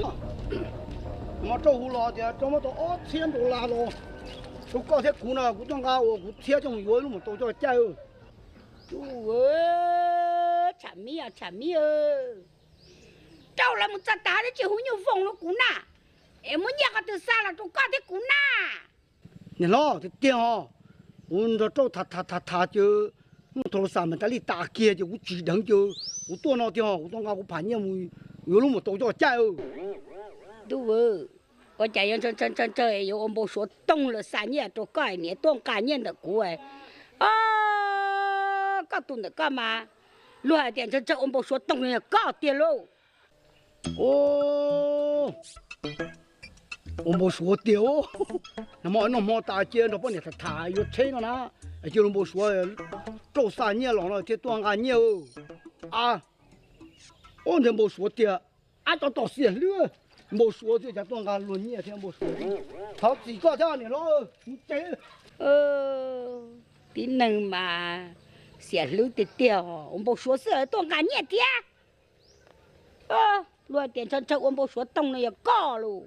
Hmo rau hu los tias rau muab tau ob txhiab dollar los rau koj thiab kuv no, kuv tuaj nqa uas kuv txhiab coj mus yuav ib lub mus tau coj caij. Ub, tsham miv, tsham miv, rau lawv mus txog tas tsis hu nyuj voog rau kuv na, es muab nyiaj qhov twg xa los rau koj thiab kuv na. Niam hlob, tiag tiag os, kuv nrog rau tham tham tham tham ces muaj thaum lus xam mas tas li tas kiag ces kuv tsis dheev ces kuv tuaj no tiag os, kuv tuaj nqa kuv pham nyiaj mus yuav lub mus tau coj caij. Ntuj, ua cas yuav ntshaw ntshaw ntshaw yuav ua npau suav toog lawm xa nyiaj rau koj, niam tuaj nqa nyiaj ntawm kuv. Koj tus ntawm koj mas luag hais tias ntshaw ntshaw ua npau suav toog no yog koj tiag lauj. Ua npau suav tiag. Nag hmo noj hmo tas cia nrog poj niam tham tham yuav tsheb no na, cia lub npau suav rau xa nyiaj los no thiaj tuaj nqa nyiaj. A, ua ntawd npau suav tiag. Ab, cov tom xiam hlwb, npau suav xwb cas tuaj nqa luag nyiaj thiab npau suav. Thov txim koj thiab niam hlob, kuv ces. Tib neeg mas xiam hlwb tiag tiag, ua npau suav xwb tuaj nqa nyiaj thiab. Luag tias ntshaw ntshaw ua npau suav toog no yog koj lauj.